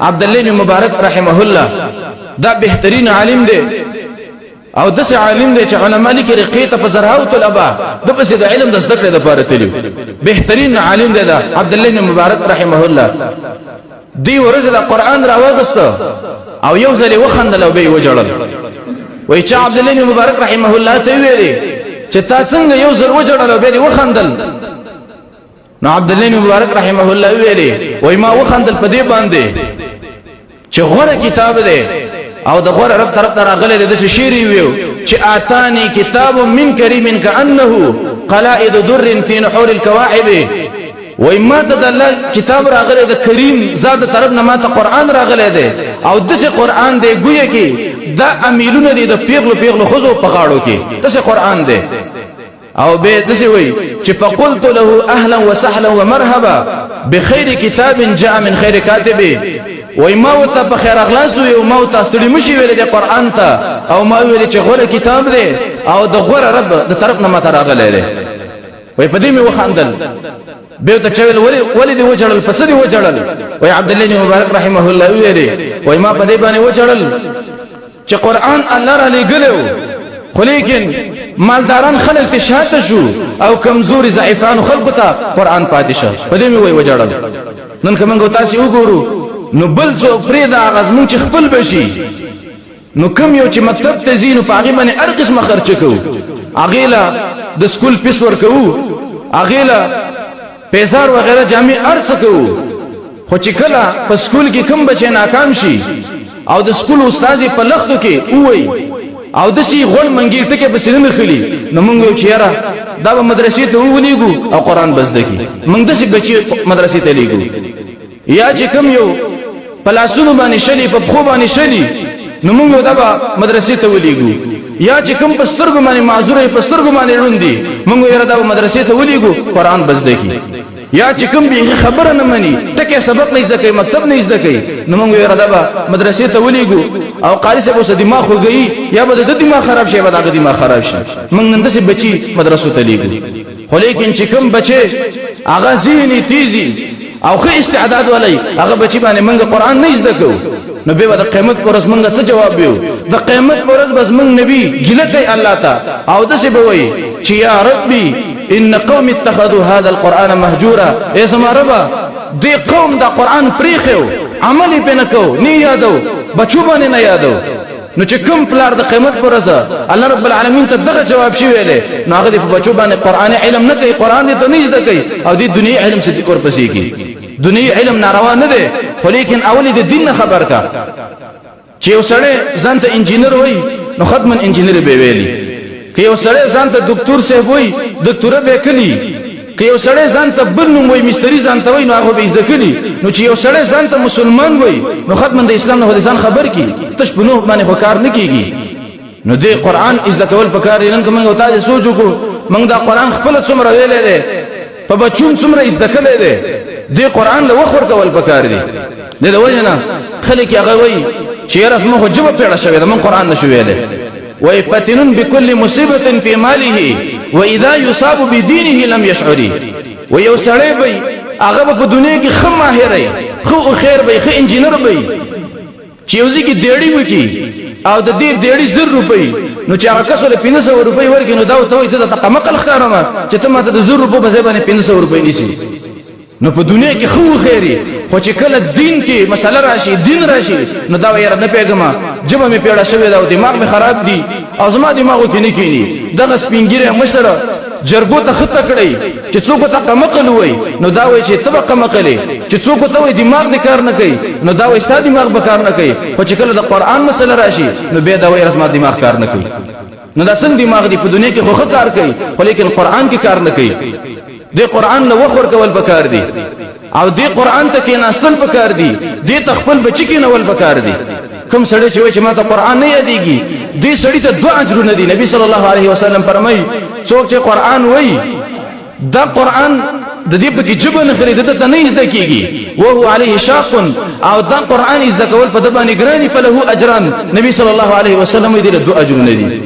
عبد الله بن مبارک رحمه الله دا بهترین عالم دی او داسې عالم دی چې علما لیکي رقې ته په زرهاو طلبا د پسې د علم د زده کړې دپاره تللي. بهترین عالم دی دا عبد الله بن مبارک رحمه الله. دی ورځ د قرآن راواغسته او یو ځل یې وخندل او بیا یې وژړل. وایي چا عبد الله بن مبارک رحمه الله ته وویلې چې تا څنګه یو ځل وژړل او بیا دې وخندل؟ نو عبد الله بن مبارک رحمه الله ویلې، وایي ما وخندل په دې باندې چې غوره کتاب دی او د غوره رب طرف ته راغلی دی. داسې شعر یې ویو چې آتانی کتاب من کریم کأنه قلائد در فی نحور الکواعب. وایي ما ته د الله کتاب راغلی، د کریم ذات د طرف نه ما ته قرآن راغلی دی او داسې قرآن دی ګویه کې دا امیلونه دي د پیغلو پیغلو ښځو په غاړو کې، داسې قرآن دی. او به داسې وایي چې فقلت له اهلا وسهلا ومرحبا بخیر کتاب جاء من خیر کاتب. وایي ما ورته په خیر اخلاص وویل، ما ورته ستړي مشي ویلې دی قرآن ته، او ما ویلې چې غوره کتاب دی او د غوره رب د طرف نه ماته راغلی دی. وایي په دې مې وخندل. بیا ورته چا ویل ولې دې وژړل، په څه دې وژړل؟ وایي عبدالله بن مبارک رحمه الله وویلې، وایي ما په دې باندې وژړل چې قرآن الله را لېږلی و، خو لیکن مالداران خلک ته شاته شو او کمزوري ضعیفانو خلکو ته قرآن پاتې شه. په دې مې وایي وژړل. نن که موږ تاسې وګورو نو بل څوک پرېږده، هغه زموږ چې خپل بچي نو کوم یو چې مکتب ته ځي نو په هغې باندې هر قسمه خرچه کوو، هغې له د سکول فیس ورکوو، هغې له پیزار وغیره جامې هر څه کوو. خو چې کله په سکول کې کوم بچی ناکام شي او د سکول استاد یې په لښتو کې ووایي او داسې غوړ منګي ټکی پسې نه نښلي، نو موږ وایو چې یاره دا به مدرسې ته ولیږو او قرآن به زده کړي. موږ داسې بچي مدرسې ته لیږو. یا چې کوم یو په لاسونو باندې شلي، په پښو باندې شلي، نو موږ یو دا به مدرسې ته ولیږو. یا چې کوم په سترګو باندې معذور په سترګو باندې ړوند دي، موږ یې دا به مدرسې ته ولیږو قرآن به زده کړي. یا چې کوم بیخي خبره نه مني، ټکی سبق نه زده کوي، مکتب نه زده کوي، نو موږ یې دا به مدرسې ته ولیږو او قاري صاحب اوس دماغ خوږوي، یا به د ده دماغ خراب شي یا به د هغه دماغ خراب شي. موږ نن داسې بچي مدرسو ته لیږو. خو لیکن چې کوم بچی هغه ذهني تیزي او ښه استعداد ولري، هغه بچي باندې موږ قرآن نه زده کوو، نو بیا به د قیامت پر ورځ موږ څه جواب ویو؟ د قیامت پر ورځ به زموږ نبي ګیله کوي الله ته او داسې به وایي چې یا ربي ان قوم اتخذوا هذا القرآن مهجورا. ای زما ربه، دې قوم دا قرآن پرېښی و، عمل یې پرې نه کوو، نه یادو، بچو باندې نه یادو. نو چې کوم پلار د قیامت پر ورځ الله رب العالمین ته دغه جواب شي ویلی، نو هغه دې په بچو باندې قرآن علم نه کوي، قرآن دې ته نه زده کوي او دې دنیوي علم څه ورپسې کوي. دنیوي علم ناروا نه دی، خو لیکن اول د دین نه خبر کا. چې یو سړی ځان ته انجینر وایي نو ختما انجینر به ویلي، که یو سړی ځان ته دکتور صاحب وایي دکتوره به کلی، که یو سړی ځان ته بل نوم وایي مستری ځان ته وایي نو هغه به زده کړي. نو چې یو سړی ځان ته مسلمان وایي نو ختما د اسلام نه خو ځان خبر کی، تش په نوم باندې خو کار نه کیږي. نو دې قرآن زده کول پکار دي. نن که موږ تاسې سوچ وکړو، موږ دا قرآن خپله څومره ویلی دی، په بچوم څومره زده کړی دی، دې قرآن له وخت ورکول پکار دي. دې د وجې نه خلک هغه وایي چې یاره زموږ خو ژبه پیړه شوې ده، موږ قرآن نه شو ویلی. وایي فتن بكل مصیبة في ماله واذا يصاب بدينه لم يشعري. وایي یو سړی به هغه به په دنیا کې ښه ماهر وي، ښه هوښیار به وي، ښه انجینر به وي، چې یو ځای کې دیړي وکړي او د دې دیړي 1000 روپۍ، نو چې هغه کس له 500 روپۍ ورکړي نو دا ورته وایي زه درته قمقل ښکارم چې ته ماته د 1000 روپو په ځای باندې 500 روپۍ نیسي. نو په دنیا کې ښه وخیري، خو چې کله دین کې مسله راشي، دین راشي، نو دا وایي یاره نه پوهېږم، ژبه مې پیړه شوې ده او دماغ مې خراب دي او زما دماغو کې نه کښېني. دغه سپین ږیری مشر جرګو ته ښه تکړه چې څوک ورته قمقل ووایي نو دا وایي چې ته به قمقل یې، چې څوک ورته وایي دماغ دې کار نه کوي نو دا وایي ستا دماغ به کار نه کوي، خو چې کله د قرآن مسله راشي نو بیا دا وایي زما دماغ کار نه کوي. نو دا څنګه دماغ دی؟ په دنیا کې خو ښه کار کوي خو لیکن قرآن کې کار نه کوي. دې قرآن له وخت ورکول پکار دي او دې قرآن ته کېناستل پکار دي، دې ته خپل بچي کېنول پکار دي. کوم سړی چې وایي چې ما ته قرآن نه یادېږي، دې سړي ته دوه اجرونه دي. نبی صلی الله علیه وسلم فرمایي څوک چې قرآن وایي دا قرآن د دې پکې ژبه نه خري، د ته نه زده کېږي، وهو علیه شاق، او دا قرآن زده کول په ده باندې ګران، فله اجران. نبی صلی الله علیه وسلم دې له دوه اجرونه دي.